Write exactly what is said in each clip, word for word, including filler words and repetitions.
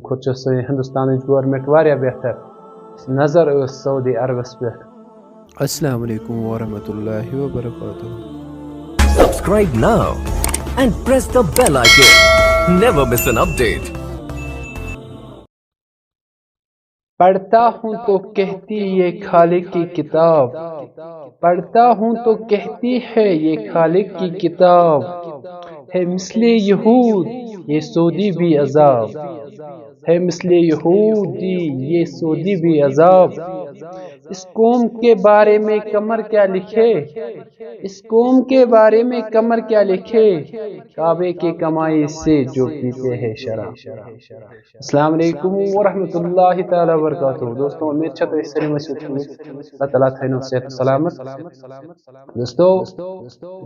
کھۄتہٕ چھِ سٲنۍ ہندوستانٕچ گورنمنٹ واریاہ بہتر۔ نظر ٲس سعودی عربس پٮ۪ٹھ۔ السلام علیکم ورحمۃ اللہ وبرکاتہ۔ Subscribe now and press the bell icon. Never miss an update. پڑھتا ہوں تو کہتی یہ خالق کی کتاب، پڑھتا ہوں تو کہتی ہے یہ خالق کی کتاب، ہے مثل یہود یہ سعودی بھی عذاب، ہے مثل یہودی یہ سعودی بھی عذاب۔ اس قوم کے بارے میں قمر کیا لکھے، اس قوم کے بارے میں قمر کیا لکھے، کعبے کی کمائی سے جو پیتے ہیں شراب۔ السلام علیکم ورحمۃ اللہ تعالیٰ وبرکاتہ۔ دوستو، امید چھا تُہۍ سٲری ٲسِو ٹھیٖک۔ اللہ تعالیٰ تھٲینو صحت سلامت۔ دوستو،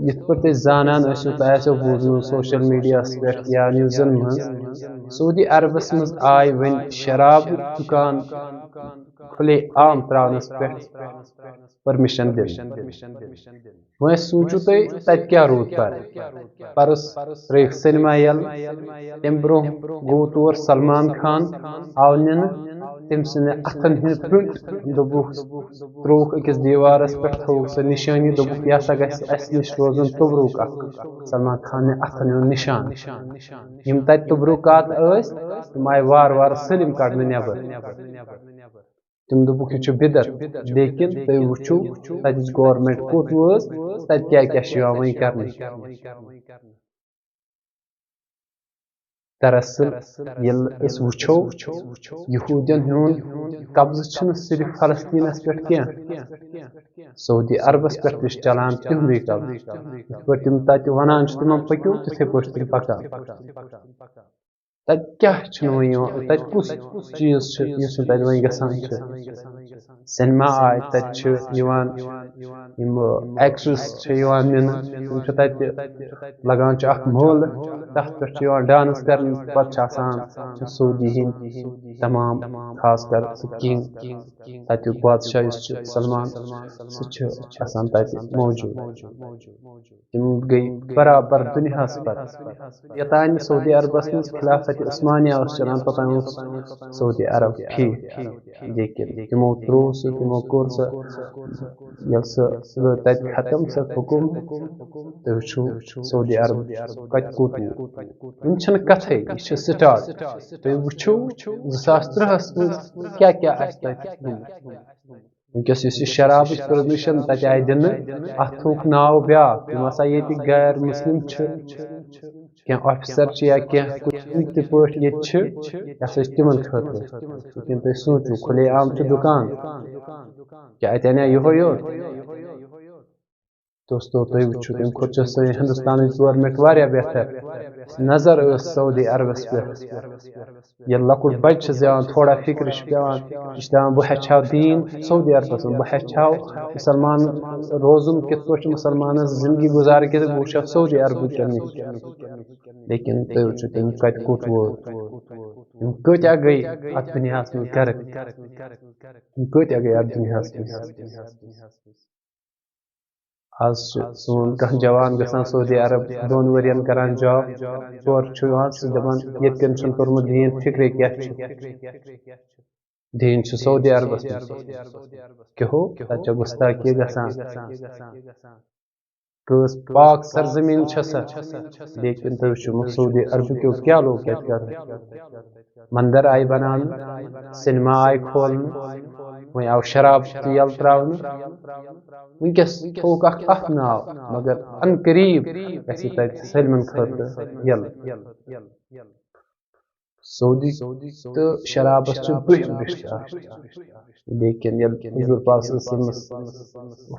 یِتھ پٲٹھۍ تُہۍ زانان ٲسِو، تۄہہِ آسیو بوٗزمُت سوشل میڈیاہَس پٮ۪ٹھ یا نیوزن منٛز، سعودی عربس منٛز آے وۄنۍ شراب دُکان کھُلے عام ترٛاونَس پٮ۪ٹھ پرمیشن دِنہٕ۔ وۄنۍ سوٗنٛچِو تُہۍ، تَتہِ کیٛاہ روٗد پَرٕ؟ پَرُس ترٛٲیِکھ سینما یَلہٕ۔ تَمہِ برٛونٛہہ گوٚو تور سلمان خان، آو نِنہٕ۔ تٔمۍ سٕنٛدِ اَتھن ہُنٛد پرٛنٛٹ دوٚپُکھ، ترٛووُکھ أکِس دیوارَس پٮ۪ٹھ، تھٲوٕکھ سۄ نِشٲنی، دوٚپُکھ، یہِ ہسا گژھِ اَسہِ نِش روزُن تبرُک اکھ، سلمان خان نہِ اَتھن ہُنٛد نِشان۔ یِم تَتہِ تبرُکات ٲسۍ، تِم آیہِ وارٕ وارٕ سٲلِم کڑنہٕ نٮ۪بر۔ تِم دوٚپُکھ، یہِ چھُ بدعت، لیکن تُہۍ وٕچھِو، تَتِچ گورنمنٹ کوٚت وٲژ، تَتہِ کیٛاہ کیٛاہ چھُ یِوان وۄنۍ کرنہٕ۔ دراصل ییٚلہِ أسۍ وٕچھو، یہوٗدین ہُنٛد قبضہٕ چھُنہٕ صرف فلسطینس پٮ۪ٹھ کینٛہہ، سعودی عربس پٮ۪ٹھ تہِ چھُ چلان تِہُنٛدُے قبضہٕ۔ یِتھ پٲٹھۍ تِم تَتہِ وَنان چھِ تِمن پٔکِو، تِتھے پٲٹھۍ چھِ تِم پکان۔ تَتہِ کیٛاہ چھُنہٕ وۄنۍ یِوان، تَتہِ کُس چیٖز چھُ یُس نہٕ تَتہِ وۄنۍ گژھان چھُ؟ سینما آیہِ، تَتہِ چھِ یِوان یِم ایکٹریس چھِ یِوان نِنہٕ، تِم چھِ تَتہِ لگان چھُ اکھ مٲلہٕ، تَتھ پٮ۪ٹھ چھُ یِوان ڈانس کرنہٕ، پَتہٕ چھِ آسان سعودی ہِنٛدۍ تمام، خاص کر سُہ کنگ، تَتیُک بادشاہ یُس چھُ سلمان، سُہ چھُ آسان تَتہِ موجود۔ تِم گٔے برابر دُنیاہَس پَتہٕ۔ یوٚتانۍ سعودی عربَس منٛز خلافت عثمانیہ اوس چلان، توٚتام اوس سعودی عرب ٹھیٖک۔ لیکن تِمو ترٛوو سُہ، تِمو کوٚر سُہ، ییٚلہِ سُہ گوٚو تَتہِ ختم، سُہ حُکُم، تُہۍ وٕچھِو سعودی عرب کَتہِ کوٚت ووت۔ وٕنہِ چھَنہٕ کَتھٕے، یہِ چھِ سٹارٹ۔ تُہۍ وٕچھِو زٕ ساس ترٛہَس منٛز کیٛاہ کیٛاہ آسہِ تَتہِ گوٚمُت۔ وٕنکیٚس یُس یہِ شرابٕچ پرمیشن تَتہِ آیہِ دِنہٕ، اَتھ تھوٚوُکھ ناو بیٛاکھ۔ یِم ہسا ییٚتِکۍ غیر مسلم چھِ، کینٛہہ آفیسر چھِ یا کینٛہہ کُنہِ تہِ پٲٹھۍ ییٚتہِ چھِ، یہِ ہسا چھِ تِمن خٲطرٕ۔ لیکن تُہۍ سوٗنٛچِو، کھُلے عام چھُ دُکان، کیٛاہ اَتہِ اَنیا یِہوٚے یوت؟ دوستو، تُہۍ وٕچھِو، تَمہِ کھۄتہٕ چھِ سٲنۍ ہندوستانٕچ گورنمنٹ واریاہ بہتر۔ نظر ٲس سعودی عربس پٮ۪ٹھ۔ ییٚلہِ لۄکُٹ بچہِ چھُ زٮ۪وان، تھوڑا فِکرِ چھِ پٮ۪وان، یہِ چھُ دَپان، بہٕ ہیٚچھِ ہاو دیٖن سعودی عربس منٛز، بہٕ ہیٚچھِ ہاو مُسلمان روزُن کِتھ پٲٹھۍ چھُ، مُسلمانس زندگی گُزارٕنۍ کِتھ پٲٹھۍ، بہٕ وٕچھِ ہا سعودی عربہٕ کٮ۪ن نِش۔ لیکن تُہۍ وٕچھِو، تٔمۍ کَتہِ کوٚت ووت۔ تِم کۭتیٛاہ گٔے اَتھ دُنیاہَس منٛز غرق؟ تِم کۭتیٛاہ گٔے اَتھ دُنیاہَس منٛز؟ آز چھُ سون کانٛہہ جوان گژھان سعودی عرب، دۄن ؤرین کران جاب، تورٕ چھُ یِوان، سُہ دَپان، ییٚتہِ کٮ۪ن چھُنہٕ توٚرمُت دیٖن فِکرے کیٛاہ چھُ۔ دیٖن چھُ سعودی عربس منٛز۔ کیٛاہ ہو، تَتہِ چھےٚ گُستاخی گژھان۔ کۭژ پاک سرزمین چھےٚ سۄ، لیکن تُہۍ وٕچھِو، سعودی عربہٕ کیو کیٛاہ لوگ کَتہِ کرُن۔ مندر آیہِ بناونہٕ، سینما آیہِ کھولنہٕ، وۄنۍ آو شراب تہِ یَلہٕ ترٛاونہٕ۔ وٕنکیٚس تھوٚوُکھ اکھ، اکھ ناو، مگر ان قریب گژھِ تَتہِ سٲلمَن خٲطرٕ یَلہٕ۔ سعودی تہٕ شرابس چھُ بُہِم رِشتہٕ اکھ۔ لیکن ییٚلہِ حضور پاک صلی اللہ علیہ وسلمس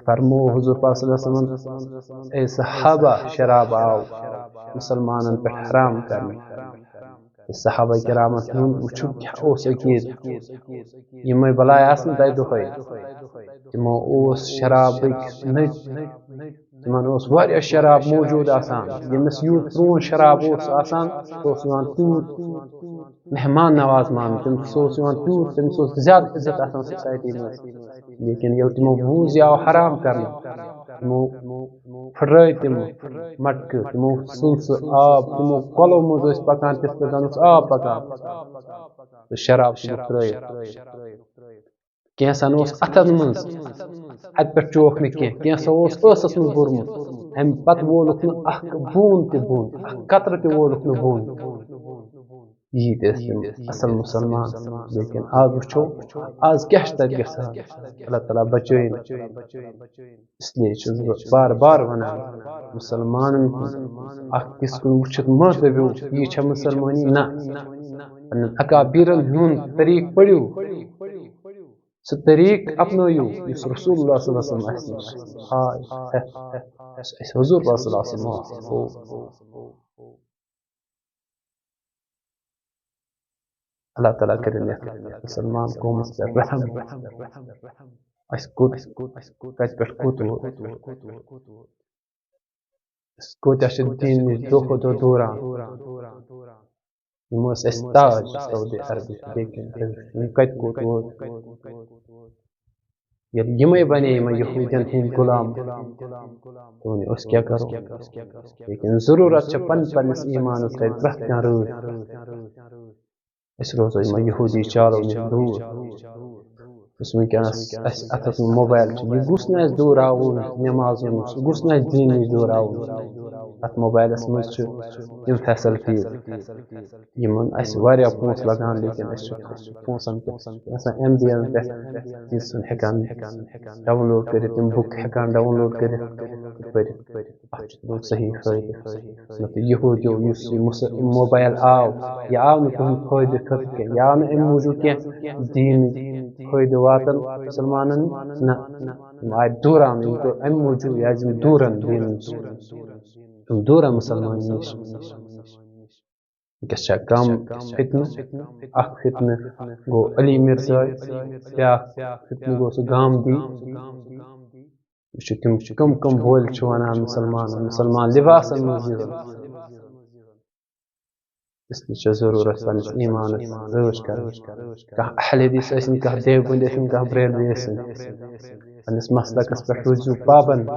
فرمو، حضور پاک صلی اللہ علیہ وسلمن، اے صحابہ، شراب آو مُسلمانن پٮ۪ٹھ حرام کرنہٕ۔ تہٕ صحابہ کرامن ہُنٛد وٕچھِو کیٛاہ اوس عقیٖدٕ۔ یِمے بلاے آسہٕ نہٕ تۄہہِ دۄہے۔ تِمو اوس شرابٕکۍ نٔٹۍ، تِمن اوس واریاہ شراب موجود آسان۔ ییٚمِس یوٗت پرون شراب اوس آسان، سُہ اوس یِوان تیوٗت مہمان نواز ماننہٕ۔ تٔمِس اوس یِوان تیوٗت، تٔمِس اوس زیادٕ عزت آسان سوسایٹی منٛز۔ لیکن ییٚلہِ تِمو بوٗز یہِ آو حرام کرنہٕ، تِمو پھٕٹرٲے تِمو مٹکہٕ، تِمو ژھُن سُہ آب، تِمو کۄلو منٛز ٲسۍ پکان، تِتھ پٲٹھۍ زن اوس آب پکان۔ تہٕ شراب تُلُکھ ترٲیِتھ۔ کینٛژھن اوس اتھن منٛز، اتہِ پٮ۪ٹھ چوکھ نہٕ کینٛہہ، کینٛژھو اوس ٲسس منٛز بوٚرمُت۔ امہِ پتہٕ وولُکھ نہٕ اکھ بوٗند تہِ بۄن، اکھ قطرٕ تہِ وولُکھ نہٕ بۄن۔ یی تہِ ٲسۍ تِم اصل مسلمان۔ لیکن آز وٕچھو، آز کیٛاہ چھُ تتہِ گژھان؟ اللہ تعالیٰ بچٲیِن۔ اس لیے چھُس بہٕ بار بار ونان، مسلمانن ہُنٛد اکھ أکِس کُن وٕچھِتھ مہ دٔپِو، یہِ چھےٚ مسلمٲنی۔ نہ، پننٮ۪ن اکابیرن ہُنٛد طریٖقہٕ پٔرِو۔ سُہ طریٖقہٕ اپنٲیِو، یُس رسول اللہ صلی اللہ علیہ وسلم اَسہِ نِش آے، ہٮ۪تھ، یُس اَسہِ حضور صلی اللہ علیہ وسلم اوس۔ اللہ تعالیٰ کٔرِنۍ یَتھ مسلمان قومس پٮ۪ٹھ رحم۔ اَسہِ کوٚت، کَتہِ پٮ۪ٹھ کوٚت ووت؟ أسۍ کوٗتاہ چھِ دیٖن نِش دۄہ کھۄتہٕ دۄہ دوٗران۔ یِم ٲسۍ اَسہِ تاج سعودی عربٕکۍ، لیکن یِم کَتہِ کوٚت وٲتۍ؟ ییٚلہِ یِمَے بَنے یِمَن یہوٗدیَن ہٕنٛدۍ غلام، تِمَن أسۍ کیٛاہ کَرو؟ لیکن ضروٗرت چھِ پَنٕنۍ پَنٕنِس ایٖمانَس تَتہِ پرٛٮ۪تھ کانٛہہ رٲژ۔ أسۍ روزو یِمَن یہوٗدی چالو نِش دوٗر۔ یُس وٕنکیٚنَس اَسہِ اَتھَس منٛز موبایل چھُ، یہِ گوٚژھ نہٕ اَسہِ دوٗراوُن نٮ۪مازو نِش، یہِ گوٚژھ نہٕ اَسہِ دیٖن نِش دوٗراوُن۔ اَتھ موبایلَس منٛز چھِ تِم فیسَلٹیٖز، یِمَن اَسہِ واریاہ پونٛسہٕ لَگان، لیکن أسۍ چھِ پونٛسَن پٮ۪ٹھ، آسان ایم بی یَن پٮ۪ٹھ چیٖز ہٮ۪کان ڈاوُن لوڈ کٔرِتھ، تِم بُک ہٮ۪کان ڈاوُن لوڈ کٔرِتھ، پٔرِتھ۔ اَتھ چھُ تِمن صحیح فٲیدٕ۔ نَتہٕ یہوٗدیو یُس یہِ مُس-، موبایل آو، یہِ آو نہٕ تُہُنٛد فٲیدٕ خٲطرٕ کینٛہہ، یہِ آو نہٕ اَمہِ موٗجوٗب کینٛہہ دیٖنٕچ فٲیدٕ واتان مُسلمانن، نہ، یِم آے دوٗران، یِم گوٚو اَمہِ موٗجوٗب، یہِ آسہِ یِم دوٗران دیٖنہٕ نِش، یِم دوٗران مُسلمانن نِش۔ وٕنکیٚس چھا کم فتنہٕ؟ اکھ فتنہٕ گوٚو علی مرزا، بیٛاکھ فتنہٕ گوٚو سُہ گامدی۔ وٕچھِو، تِم کم کم بولہِ چھِ ونان مُسلمانن، مُسلمان لباسن منٛز یِوان۔ اس لیے چھِ ضروٗرت پننِس ایٖمانس رٲچھ کرٕنۍ۔ کانٛہہ اہل حدیث ٲسِن، کانٛہہ دیوبندی ٲسِن، کانٛہہ بریلوی ٲسِن، پننِس مسلکس پٮ۪ٹھ روٗزِو پابند۔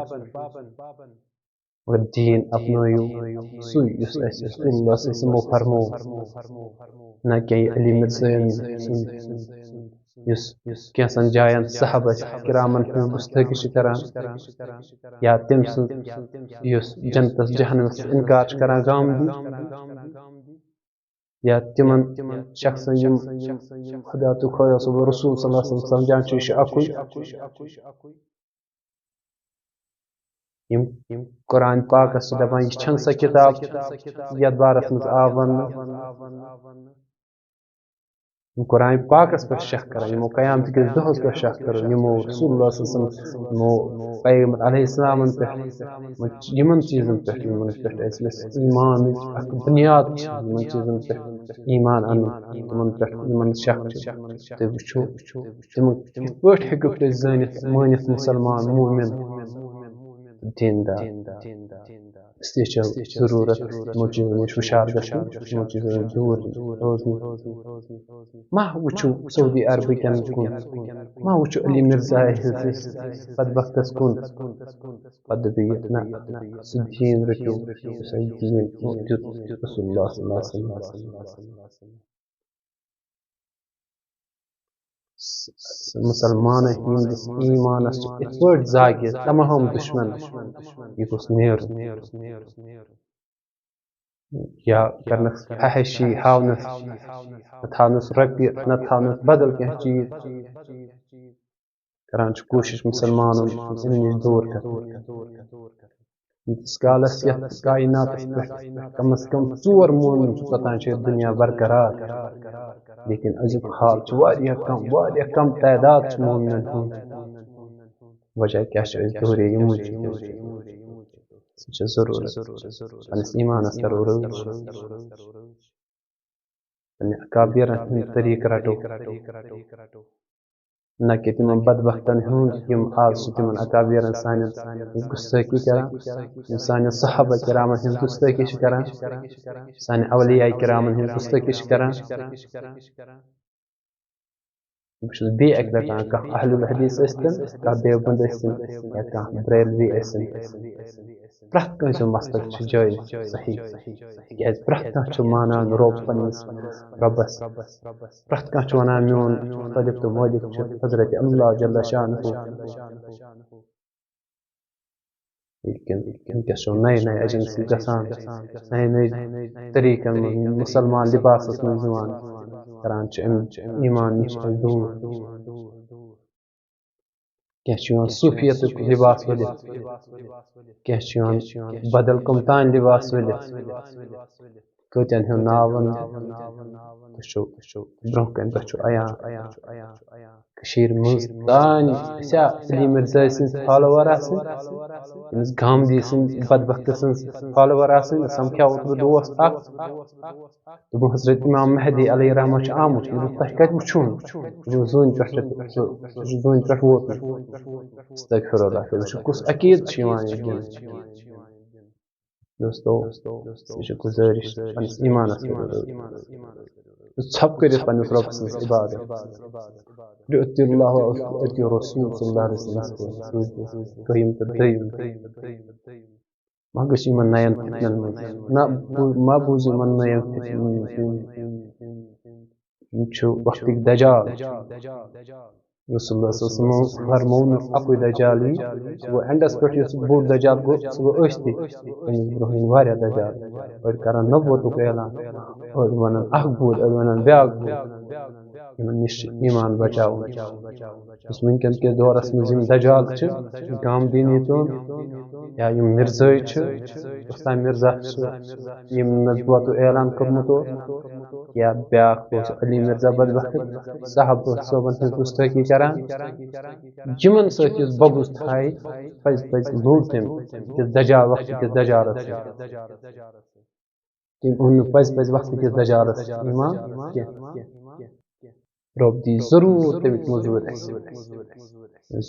مگر دیٖن اپنٲیِو سُے یُس اَسہِ رسول اللہ صلی اللہ علیہ وسلمو فرموو، نہ کہِ علی مرزایَن سُنٛد، یُس کینٛژن جاین صحابہ کرامن ہٕنٛز گُستٲخی چھِ کران، یا تٔمۍ سُنٛد یُس جنتس جہنمس اِنکار چھُ کران گامدی، یا تِمن شخصن یِم خدا تہٕ خۄدا صٲب رسول صلی اللہ علیہ وسلم سمجھان چھِ یہِ چھُ اکُے۔ یِم قرآن پاکس چھِ دپان، یہِ چھَنہٕ سۄ کِتاب یَتھ بارس منٛز آو وننہٕ۔ یِم قرآن پاکس پٮ۪ٹھ شک کران، یِمو قیامت کِس دۄہس پٮ۪ٹھ شک کران، یِمو رسول اللہ صلی اللہ علیہ وسلم، یِمو پیغمبر علیہ السلامن پٮ۪ٹھ، یِمن چیٖزن پٮ۪ٹھ، یِمن پٮ۪ٹھ اَسہِ ایٖمانٕچ اکھ بُنیاد چھِ، یِمن چیٖزن پٮ۪ٹھ ایٖمان اَنُن، تِمن پٮ۪ٹھ یِمن شک چھِ۔ تُہۍ وٕچھِو، تِم کِتھ پٲٹھۍ ہیٚکِو تُہۍ زٲنِتھ، مٲنِتھ مُسلمان، مومِن، دیٖندار؟ اس لیے چھِ ضروٗرت یِمو چیٖزو نِش ہُشار گژھُن، یِمو چیٖزو نِش دوٗر روزُن۔ مہ وٕچھِو سعودی عربہٕ کٮ۪ن کُن، مہ وٕچھِو علی مرزا ہِنٛدِس بدبختس کُن۔ پتہٕ دٔپِو یہِ، نہ، سُہ دیٖن رٔٹِو، یُس اَسہِ دیٖن دیُت رسول اللہ صلی اللہ علیہ وسلم۔ س-، س-، مُسلمانن ہٕنٛدِس ایٖمانس چھِ یِتھ پٲٹھۍ زاگہِ تمام دُشمن، یہِ گوٚژھ نیرُن۔ یا کرنس فحشی ہاونس، نہ تھاونس رۄپیہِ، نہ تھاونس بدل کینٛہہ چیٖز، کران چھِ کوٗشِش مُسلمانن اَمہِ نِش دوٗر کرنٕچ۔ ییٖتِس کالس یتھ کائناتس پٮ۪ٹھ کم از کم ژور مومن چھِ، توٚتام چھِ یہِ دُنیا برقرار۔ لیکن أزیُک حال چھُ واریاہ کم، واریاہ کم تعداد چھُ مومنن ہُنٛد۔ وجہ کیٛاہ چھُ؟ أسۍ دوٗرے یِموٕے چیٖزو۔ سُہ چھُ ضروٗرت۔ پننِس ایٖمانس کرو رٲچھ۔ پننہِ اکابیرن ہُنٛد طریٖقہٕ رٹو۔ نہ کہِ تِمن بدبختن ہُنٛد، یِم آز چھِ تِمن اکابیرن سانٮ۪ن گُستٲخی کران، یِم سانٮ۪ن صحابہ کرامن ہٕنٛز گُستٲخی چھِ کران، سانہِ اولیاء کرامن ہٕنٛز گُستٲخی چھِ کران۔ بہٕ چھُس بیٚیہِ اَکہِ لَٹہِ وَنان، کانٛہہ اہل الحدیث ٲسۍتَن، کانٛہہ دیوبند ٲسۍتَن، یا کانٛہہ بریلوی ٲسِن، پرٛٮ۪تھ کٲنٛسہِ ہُنٛد مسلک چھُ جٲیِز، صحیح۔ تِکیٛازِ پرٛٮ۪تھ کانٛہہ چھُ مانان رۄب پنٛنِس رۄبَس۔ پرٛٮ۪تھ کانٛہہ چھُ وَنان، میون خالق تہٕ مٲلِک چھُ حضرت اللہ جل شانہ۔ لیکن وٕنکیٚس چھُ نَیہِ نَیہِ ایجنسی گژھان، نَیہِ نَیہِ طریٖقَن منٛز مُسلمان لِباسَس منٛز یِوان، کران چھِ اَمہِ ایٖمان نِش دوٗر۔ کینٛہہ چھُ یِوان صوٗفیتُک لِباس ؤلِتھ، کینٛہہ چھُ یِوان بدل کُم تام لِباس ؤلِتھ۔ کۭتٮ۪ن ہُنٛد ناو وَنہٕ؟ تُہۍ چھِو برٛونٛہہ کَنہِ، تۄہہِ چھُو عیان۔ کٔشیٖرِ منٛز تانۍ گژھِ ہا علی مرزا سٕنٛدۍ فالوور آسٕنۍ، تٔمِس گامدی سٕنٛدۍ بدبخت سٕنٛز فالوور آسٕنۍ، سَمکھیٛاو اوترٕ دوس اَکھ، دوٚپُن، حضرت امام مہدی علیہ رحمہ چھُ آمُت۔ مےٚ دوٚپ، تۄہہِ کَتہِ وٕچھُن؟ دوٚپُن، زوٗنہِ پٮ۪ٹھ چھُ سُہ، سُہ چھُ زوٗنہِ پٮ۪ٹھ ووتمُت۔ استغفر اللہ، تُہۍ وٕچھِو، کُس عقیٖدٕ چھُ یِوان یہِ دِنہٕ۔ دوستو، یہِ چھِ گُزٲرِش پنٛنِس ایٖمانَس پٮ۪ٹھ۔ ژھۄپہٕ کٔرِتھ پنٛنِس رۄب سٕنٛز عبادت۔ اطیعوا اللہ و اطیعوا الرسول صلی اللہ علیہ وسلم۔ روٗزِو قٲیِم تہٕ دٲیِم۔ مہ گٔژھِو یِمَن نَیَن فِتنَن منٛز۔ نہ بو-، مہ بوٗزِو یِمَن نَیَن فِتنَن منٛز۔ یِم چھِ وقتٕکۍ دجال۔ رسول اللہ صلی اللہ علیہ وسلم فرموو نہٕ اَکُے دجال یی، سُہ گوٚو اینڈَس پٮ۪ٹھ یُس بوٚڑ دجال گوٚو، سُہ گوٚو ٲستی۔ تٔمِس برٛونٛہہ یِن واریاہ دجال۔ أڑۍ کرن نبوتُک اعلان، أڑۍ وَنن اَکھ بوٗد، أڑۍ وَنن بیٛاکھ بوٗد۔ یِمن نِش چھُ ایٖمان بچاوُن۔ یُس وٕنکیٚن کِس دورس منٛز یِم دجال چھِ، گام دینی تُہُنٛد یا یِم مرزٲے چھِ، اُستاد مرزا چھِ، یِم نبوتُک اعلان کوٚرمُت اوس، یا بیٛاکھ اوس علی مرزا بدبخت، صاحب اوس صٲبن ہٕنٛز گُستٲخی کران۔ یِمن سۭتۍ یُس بغض تھایہِ، پزِ، پزِ لوٚڑ تٔمۍ کِس دجال، وقتہٕ کِس دجالس سۭتۍ۔ تٔمۍ اوٚن نہٕ پزِ، پزِ وقتہٕ کِس دجالس ایٖمان کینٛہہ۔ رۄب دی ضروٗر تَمِکۍ مٔزوٗرۍ اَسہِ۔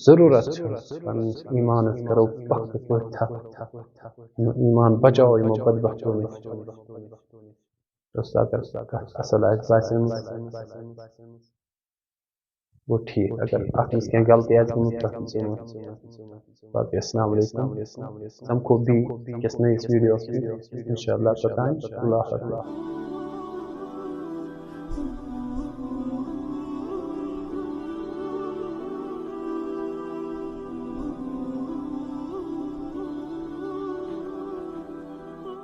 ضروٗرت چھِ پنٛنِس ایٖمانس، کرو پختہٕ پٲٹھۍ تھپھ۔ یِمو ایٖمان بچاوو یِمو بدبختو نِش۔ دوستو، اگر کانٛہہ اصل آسہِ باسیٚمٕژ، گوٚو ٹھیٖک۔ اگر اتھ منٛز کینٛہہ غلطی آسہِ گٔمٕژ، تتھ منٛز ژھٕنِو۔ باقٕے السلام علیکم۔ سمکھو بیٚیہِ أکِس نٔیِس ویٖڈیوس منٛز۔ انشاءاللہ توٚتام اللہ حافظ۔